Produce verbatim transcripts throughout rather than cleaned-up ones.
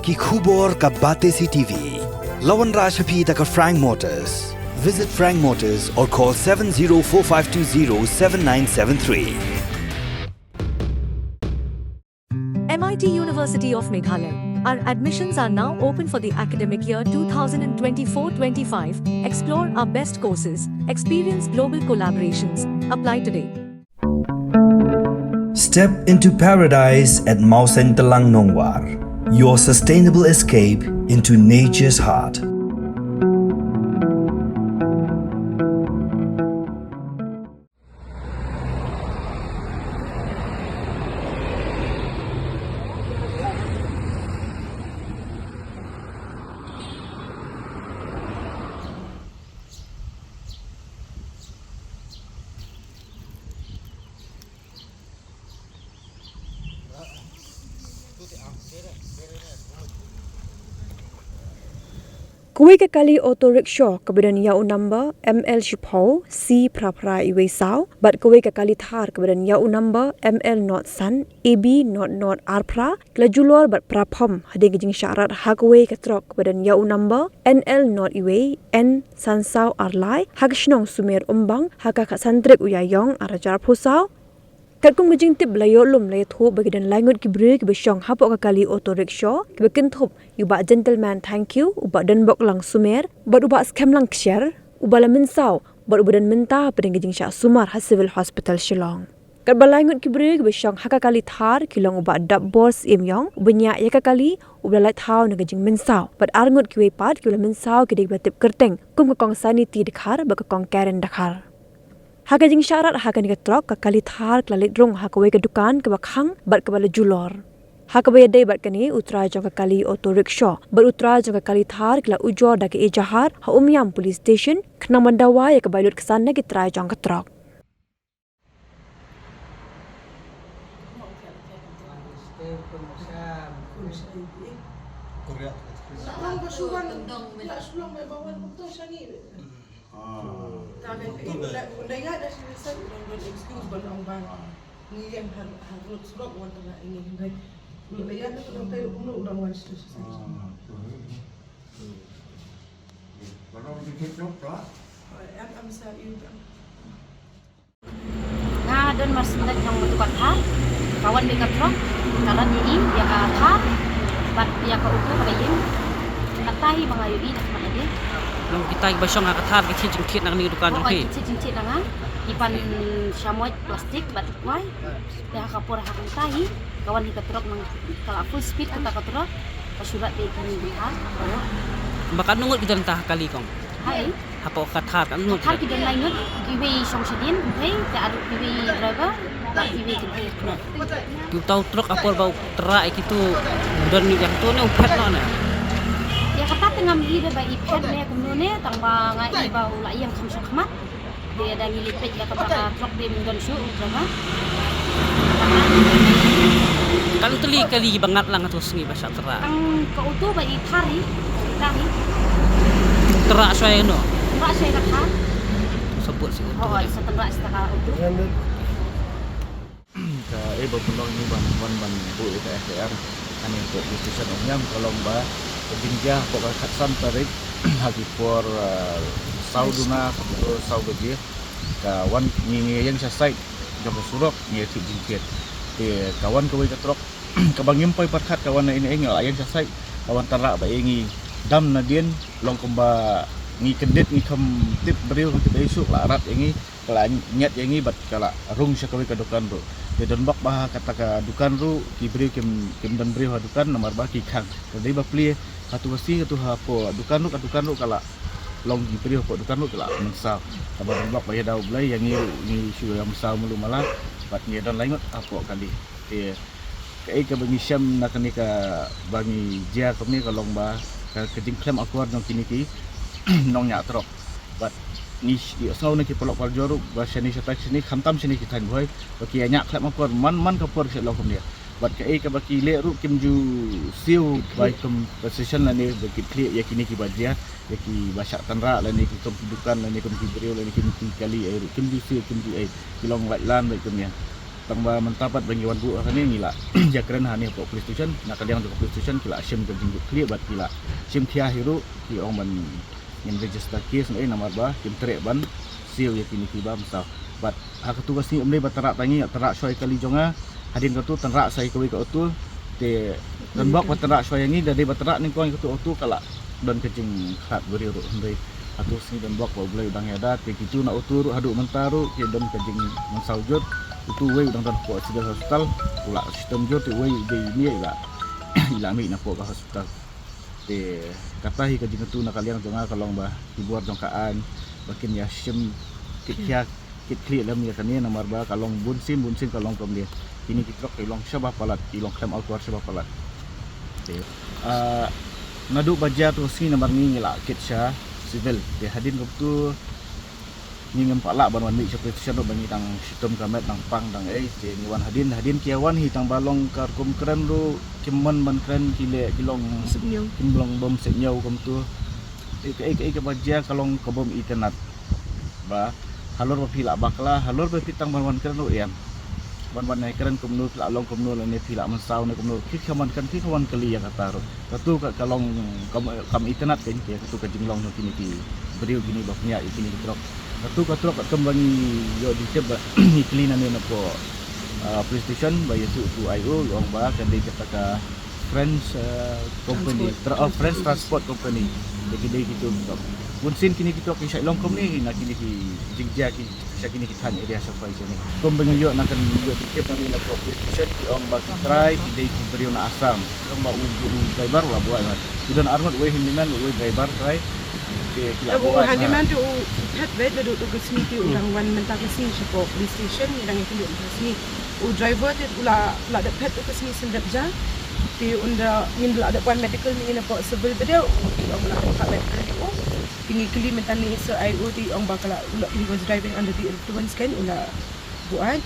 Ki khubor ka Batesi TV. La wanrah sha phi da ka Frank Motors. Visit Frank Motors or call seven zero four five two zero seven nine seven three. M I T University of Meghalaya. Our admissions are now open for the academic year two thousand twenty-four twenty-five. Explore our best courses, experience global collaborations. Apply today. Step into paradise at Mawsyntelang Nongwar, your sustainable escape into nature's heart. Kawei ka kali auto rickshaw kaba don ïa u number M L shiphew C phra phra iwei saw bad kawei ka kali Thar kaba don ïa u number M L not san A B not not ar phra, ki la julor bad phra phom hadien ka jingshah rat ha kawei ka trok kaba don ïa u number N L not iwei N san saw ar lai ha ka shnong Sumer Umbang ha ka khatsan tarik u Ïaïong ar hajar arphew saw. Katkum ka jingtip ba la ïoh lum la ïathuh ba ki don lai ngut ki briew kiba shong hapoh ka kali auto rickshaw kiba kynthup ïa u Bah Gentleman Thangkhiew, u Bah Donboklang Sumer bad u Bah Skhemlang Ksher, uba la mynsaw bad uba don mynta hapdeng ka jingshah sumar ha Civil Hospital Shillong. Katba lai ngut ki briew kiba shong ha ka kali Thar ki long u Bah Dapbor Syiemïong uba ñiah ïa ka kali, uba la lait thaw na ka jingmynsaw, bad ar ngut kiwei pat kiba la mynsaw ki dei kiba tip kyrteng kum ka Kong Sanity Dkhar bad ka Kong Karen Dkhar. Ha ka jingshah rat ha kane ka trok, ka kali Thar ka la leit rung ha kawei ka dukan kaba khang bad kaba la julor. Ha kaba ïadei bad kane, u trai jong ka kali auto rickshaw bad u trai jong ka kali Thar ki la ujor da ka ejahar ha Umiam Police Station khnang ban dawa ïa ka bai lut ksan na ki trai jong ka trok. Nga don marsien jong ka Thar, ka wan bad ka trok, ka rat ïa i, ïa ka Thar bad ïa ka auto kaba ïeng. Kata hi ba nga ïohi na khmat ïa i. Long kita kiba shong ha ka Thar ki thied jingthied na kane ka dukan jong phi. Ki thied jingthied na nga. Ki pan shamoit plastik bad wai. Te ha ka por ha kata hi ka wan hi ka trok nang ka la full speed kata ka trok. Ka shu rat bad kane ka Thar. Ba katno ngut ki don ha kali kong? Hai. Hapoh ka Thar katno ngut? Thar ki don lai ngut, kiwei shong shadien, hei, te ar kiwei driver, kiwei kynthei. Ki uta u trok ha por ba u tyrra ïa kitu, u don ïa kitu ne u phet noh ne? Ïa kata te ngam ïohi ba i phet ne kumno ne, tang ba nga i ba u la ïeng kham shong khmat. Te da ngi leit peit ïa kata ka trok te ym don shuh u driver. Katno tylli kali ba ngat lang ha tu sngi ba shah tyrra? Tang ka auto ba i Thar hi, i Thar hi. Tyrra shuwa ïa no? Tyrra shuwa ïa ka Thar. Sabut sha auto. Oh, sa tyrra sha ka auto. Kaei ba pynlong ngi ban wan ban buh ïa ka F I R hangne hapoh police station Umiam ka long ba ka jingjia hapoh ka khatsan tarik ha ki por, ah, saw duna, ka por saw baje ka wan ngi, ngi ïeng sha side jong ka surok ngi ïa thied jingthied. Te ka wan kawei ka trok kaba ngim poi pyrkhat ka wan na ine ine, ngi la ïeng sha side ka wan tyrra bad ïa ngi dam nadien, long kumba ngi kyndit ngi kham tip briew, ngi tip ei shuh, la rat ïa ngi, ka la ñiat ïa ngi bad ka la rung sha kawei ka dukan ruh. Te don bok ba ha kata ka dukan ruh ki briew kim, kim don briew ha dukan namar ba ki khang. Te dei ba plie ha tu ka sngi, ha tu hapoh dukan ruh, ka dukan ruh ka la long ki briew hapoh dukan ruh ki la mynsaw. Kaba don bok ba ïa da U Blei ïa ngi ruh ngi shu ïa mynsaw malu mala bad ngi don lai ngut hapoh kali. Te kaei kaba ngi shem na kane kaba ngi jia kumne ka long ba ka, ka jingkhlem akor jong kine ki nongñiah trok. Bad ngi sh-, ïohsngew na ki paralok parajor ruh ba shane shatai shane, khamtam shane ki thaiñ Bhoi ba ki ïa ñiah khlem akor man man ka por sha long kumne. Bad kaei kaba ki leh ruh kim ju siew bai compensation lane ba ki khlieh ïa kine kiba jia, ïa kiba shah tynrah lane ki kum ki dukan lane kum ki briew lane kum ki kali ei ruh kim ju siew, kim ju ei, ki long laitlan bad kumne. Tang ba mynta pat ba ngi wan buh ha kane ngi la ïakren ha ne hapoh police station, na ka liang jong ka police station ki la shim ka jingkitkhlieh bad ki la shim khia hi ruh, ki ong ban ngin register case ne namar ba kim treh ban siew ïa kine ki bam saw. Bad ha katu ka sngi ym dei ba tynrah tang ïa tynrah shuwa ïa kali jong nga, hadien katu tynrah sa ïa kawei ka auto. Te don bok ba tynrah shuwa ïa ngi, da dei ba tynrah nyngkong ïa katu auto ka la don ka jingkhlad briew ruh hynrei. Katu sngi don bok ba U Blei u dang ïada, te kitu na auto ruh haduh mynta ruh ki don ka jingmynsaw jur. Utu uwei u dang don hapoh Civil Hospital, u la shitom jur, te uwei u dei ïa i la i la mih na hapoh ka hospital. Te kata hi ka jingkyntu na ka liang jong nga ka long ba ki bor jong ka aiñ ba kin ïa shim kit khia kit khlieh lem ïa kane namar ba ka long bun sien bun sien ka long kumne. Kine ki trok ki long shaba palat, ki long khlem akor shaba palat. Te ah, naduh ba jia tu sngi namar ngi ngi la kit sha civil. Te hadien kumtu ngi ngim pat lah ban wan mih sha police station ruh ba ngi dang shitom ka met dang pang dang ei. Te ngi wan hadien, hadien ki ïa wan hi tang ba long ka rukom kren ruh kim mon ban kren, ki leh ki long kim long bym sngewthuh kumtu. Te kaei kaei kaba jia ka long ka bym itynnad. Ba halor ba phi la bakla, halor ba phi tang ban wan kren ruh em ban wan ïa kren kumno, phi la long kumno lane phi la mynsaw ne kumno, phi kham wan kren, phi kham wan kylli ïa kata ruh. Katu ka ka long kam kam itynnad kein, katu ka jinglong jong kine ki briew kine ba pynïaid ïa kine ki trok. Katu ka trok katkum ba ngi ïoh jingtip ba ngi kylli nangne napoh ah, police station ba ïathuh u I O, u ong ba ka dei kata ka French ah, company, Transport. Tra- oh, French Transport Company. Dei ki dei kitu ki trok. Bun sien kine ki trok ki shait long kumne na kine ki jingjia ki sha kine ki thaiñ area sha Paichani. Kum ba ngi ïoh na kan ïoh jingtip nangne napoh police station, ki ong ba ki trai ki dei ki briew na Assam. Ki ong ba u, u driver u la buaid. Ki don arngut, uwei handyman, uwei driver trai. Te ki la buaid. Handyman te u phet beit naduh tu ka sngi, te u dang wan mynta ka sngi shapoh police station, ngi dang ïakynduh mynta ka sngi. U driver te u la, la dep phet tu ka sngi shen dep ja. Te ynda ngin la dep wan medical ne napoh civil bad u la dep phet medical te u. Te ngi kylli mynta ne Sir I O te ong ba ka la, u la, he was driving under the influence, kan u la buaid.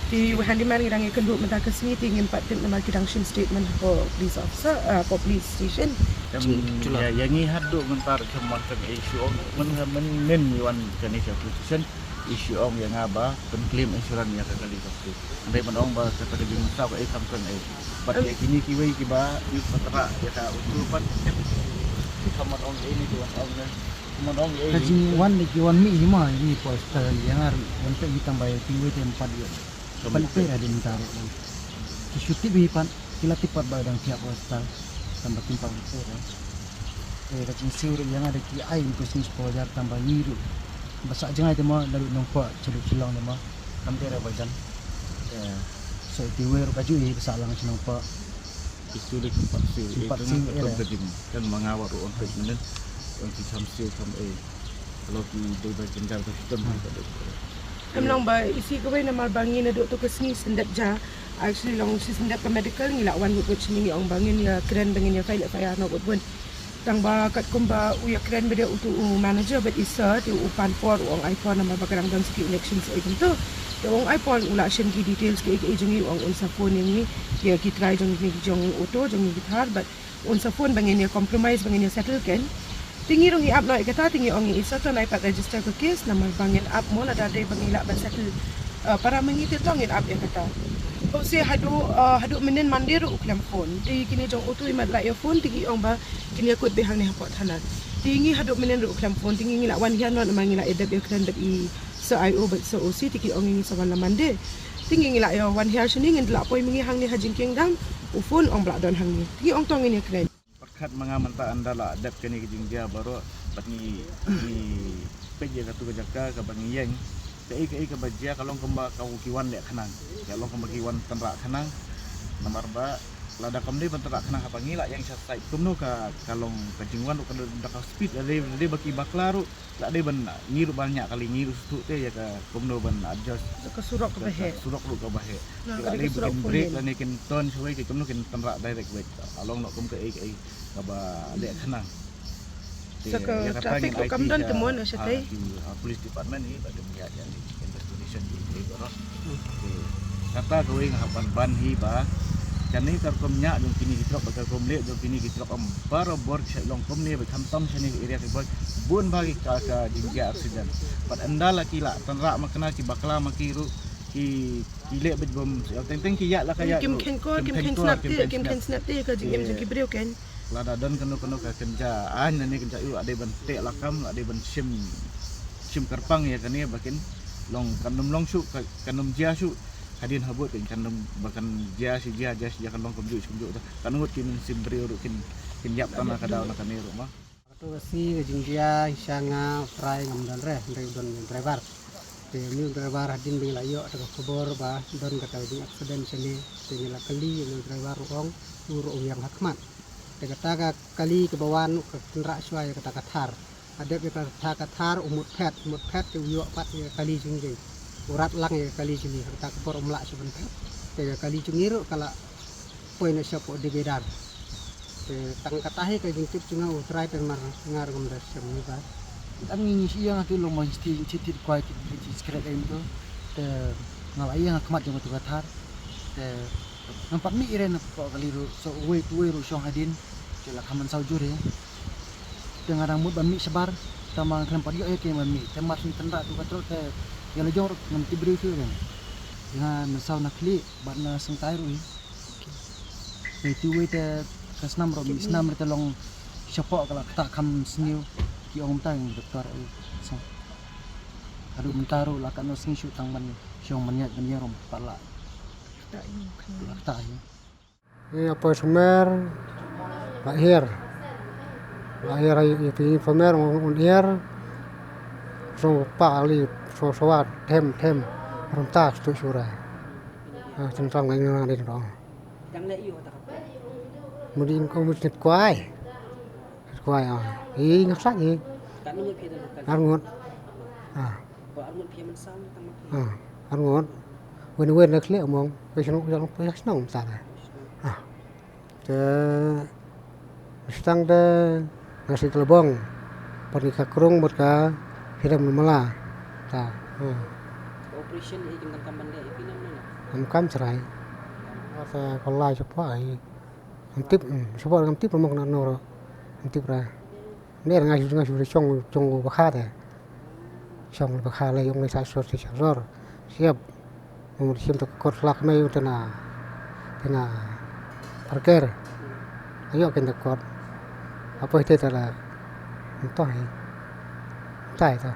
Te u handyman ngi dang ïakynduh mynta ka sngi, te ngim pat tip namar ki dang shim statement hapoh police officer, ah, hapoh police station. Em, ïa, ïa ngi haduh mynta ruh kim wan kren ei shuh, ong mynhynnin ngi wan kane ka police station, i shu ong ïa nga ba pyn claim insurance ïa ka kali ka phi. Hynrei ban ong ba kata ka jingmynsaw ka ei kam kren ei. Bad ïa kine kiwei kiba ïa ka tynrah ïa ka auto pat, ki kam wan ong ei ne ki wan ong ne. Ka jingwan de ki wan mih hi ma, ïa ngi poh hospital ïa nga ruh wan peit hi tang ba ïa kiwei te em pat ïa. Pynpei ra dei mynta ruh. Ki shu tip hi pat, ki la tip pat ba dang thiah poh hospital. Tang ba kim pat pynpei ra. Te ka jingsiew ruh ïa nga de ki ai ïa ka sngewsih poh jar tang ba ngi ruh ba sah jngai te mo, naduh Nongpoh shaduh Shillong te mo. Kam dei ra ba jan. Te sa ïa kiwei ruh kajuh hi ba sah lang sha Nongpoh. Ki siew de kim pat siew. Kim pat siew, eh. Kan ma nga wat ruh wan peit mynnin. Wan ki kham siew kham ei. Halor ki dei ba jynjar ka shitom ki pat dei. Em long ba isi kawei namar ba ngi naduh tu ka sngi shen dep ja. Actually long shi shen dep ka medical, ngi la wan wut wut shane, ngi ong ba ngin ïa kren ba ngin ïa file F I R noh wut wut. Tang ba katkum ba u ïa kren bad utu u manager bad i sir, te u pan por, u ong ai por namar ba ka dang don sa ki election sa ei kumto. Te u ong ai por, u la shem ki details kiei kiei jong ngi, u ong un sa phone ïa ngi, ïa ki trai jong ngi, jong auto jong ngi ki thar, bad un sa phone ba ngin ïa compromise, ba ngin ïa settle kan. Te ngi ruh ngi ap noh ïa kata, te ngi ong ïa i sir to nai pat register ka case namar ba ngin ap mo, lada dei ba ngi lah ban settle, eh, para ma ngi te to ngin ap ïa kata. Hynrei haduh, eh, haduh mynnin Monday ruh u khlem phone. Te kine jong auto imat la ïa phone, te ki ong ba kin ïa kut beit hangne hapoh thana. Te ngi haduh mynnin ruh u khlem phone, te ngi ngi la wan hiar noh namar ngi la ïa dep ïa kren bad i sir I O bad sir O C, te ki ong ïa ngi sa wan la Monday. Te ngi ngi la ïa wan hiar shane, ngin la poi ma ngi hangne ha jingkieng dam, u phone ong ba la don hangne. Te ngi ong to ngin ïa kren. Pyrkhat ma nga mynta ynda la dep kane ka jingjia baroh, bad ngi, ngi peit ïa katu ka jaka kaba ngi ïeng. Kaei kaei kaba jia ka long kumba ka ki wan leh khnang, ka long kumba ki wan tynrah khnang. Namar ba lada kam dei ban tynrah khnang haba ngi la ïeng sha site, kumno ka, ka long ka jingwan ruh ka da ka speed, lada dei, lada dei ba ki bakla ruh, la dei ban ngi ruh ban ñiah kali, ngi ruh sngewthuh te ïa ka kumno ban adjust. Ka surok kaba heh. Surok ruh kaba heh. Lada dei ban brake lane kin turn shawei, ka kumno kin tynrah direct wei. Ka long noh kum kaei kaei kaba leh khnang. Te sa ka ïa kata traffic ngin ruh kam ai don te mo na shatei. Ki, ah, police department hi ba dang ïa ïa investigation ki, ki baroh. Te kata kawei nga hap ban ban hi ba kane ka rukom ñiah jong kine ki trok bad ka rukom leh jong kine ki trok ym barabor ki shait long kumne ba khamtam shane ka area ka bun bha ki ka, ka jingjia accident. Bad ynda la ki la tynrah ma kane ki bakla ma ki ruh ki Ki leh bad bom, teng teng ki ïa la ka ïa. Kim khein kor, kim khein snap te, kim khein snap te ka jingim jong ki briew kein. Lada don kano kano ka kynja aiñ lane kynja ïuh, la dei ban teh lakam, la dei ban shim, shim kyrpang ïa kane ba kin long, kan ym long shuh, kan ym jia shuh hadien habud, kan ym, ba kan jia shi jia, jia shi jia, kan long kumjuh shi kumjuh. Kan ngut ki mynsiem briew ruh kin, kin ïap tang na ka daw na kane ruh ma. Kato ka sngi ka jingjia sha nga, trai ngam don re, hynrei u don driver. Te une u driver hadien ba ngi la ïoh da ka khubor ba don kata ka jing accident shane, te ngi la kylli, une u driver u ong u ruh u ïeng ha khmat. Te kata ka kali kaba wan ka kynrah shuwa ïa kata ka Thar. Hadep ïa kata ka Thar u mut phet, u mut phet te u ïoh pat ïa ka kali jong ngi. U rat lang ïa ka kali jong ngi, kata ka por um lah shuh ban phet. Te ka kali jong ngi ruh ka la poi na shapoh Dibedar. Te tang kata hi ka jingtip jong nga, u trai, te namar nga ruh ngam da shem ïa ka. Tang ngi ngi shu ïeng ha tu long ma ngi shu ti, shu ti kwai ti, ti skret em tu. Te nga la ïeng ha khmat jong tu ka Thar. Te ngam pat mih re na poh kali ruh, so uwei tu uwei ruh shong hadien. Te la kham mynsaw jur hi. Te nga dang mut ban mih shabar, tang ma nga khlem pat ïoh ïa ki ban mih. Te mar shu tynrah tu ka trok te ïa la jong ruh ngam tip briew tu re. Nga mynsaw na khlieh bad na sengtai ruh hi. Te tu wei te ka snam ruh, mih snam ruh te long shapoh ka la ktah kham sniew. Ki ong mynta ngi doktor, eh, sa. Haduh mynta ruh la katno sngi shu tang ban shong ban ïaid ban ïarom pat la. La ktah hi. Ïa poi sumar la hiar. La hiar ïa phi sumar un hiar. Song pa li so so wa them them. Rum ta stu sura. Ah, tentang ngai ngai dong. Dang leh ïoh ta ka. Mudi in ko mudi kwai. Kwai ah. Ih, ngak sa ih. Kan ngut phi ta ka. Ar ngut. Ah. Ba ar ngut phi man sam ta ma phi. Ah, ar ngut. Wen wen na khleh mong. Pe shnong jang pe shnong ta. Ah. Te stang te nasi kelebong. Pani ka krung bad ka hiram mala. Ta. Ah. Operation hi kim kan kam ban leh ïa phi nam ne. Kam kam serai. Ata ko lai sepa hi. Ngam tip, hmm, shuwa ngam tip mo kane nor. Ngam tip ra. Ner nga shu, nga shu shong, shong bakha te. Shong bakha la yong le sa sor, sa sor. Siap. Mo sim to kot lak me yu tena. Tena parker. Ayo ken de kot. Apo te ta la. Nto hi. Tai ta.